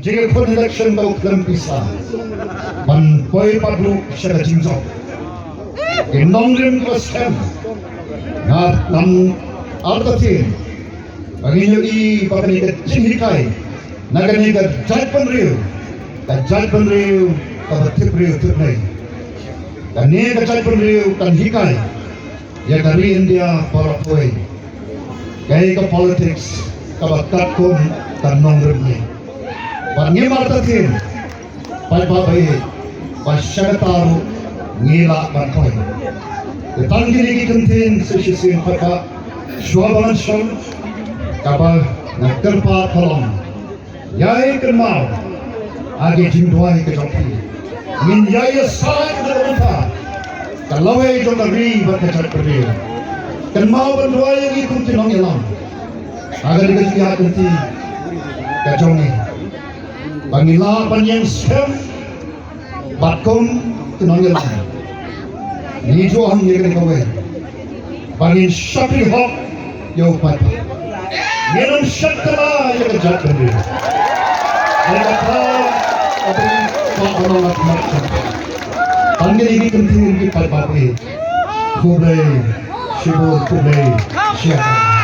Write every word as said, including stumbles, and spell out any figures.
Jingïakhun election ka u khlem pisa ban poi pat ruh sha ka jingjop. Ki nongrim ka skhem, nga tam artatien ba ngin ïohi ba kane ka jinghikai na kane ka jaitbynriew, ka jaitbynriew kaba tip briew tip Blei. Kane ka jaitbynriew kan hikai ïa ka ri India baroh kawei. Kaei ka politics kaba katkum ka nongrim hi. Bad ngim artatien, paidbah ba ïeit, ba sha kata ruh ngi lah ban poi. Te tang kine ki kyntien sa shisien paidbah, shuwa ba ngan shong, kaba nga kyrpad ka long, ïai kynmaw ha ki jingduwai ka jong phi. Ngin ïai ïasaid na ka bynta ka lawei jong ka ri bad ka jaitbynriew. Kynmaw ban duwai ïa ngi kum ki nongïalam ha kane ka jingïaid lynti ka jong ngi, ba ngin lah ban ïeng skhem bad kum ki nongïalam. Ngi ju ong ïa kane kawei, ba ngin shakri hok ïa u paidbah. Ngin ym shakri ïa ka jaitbynriew. Ïa kata ka dei ka ba nong ka mat. Tang kine ki kyntien ki paidbah phi. Khublei shibun, khublei shihajar.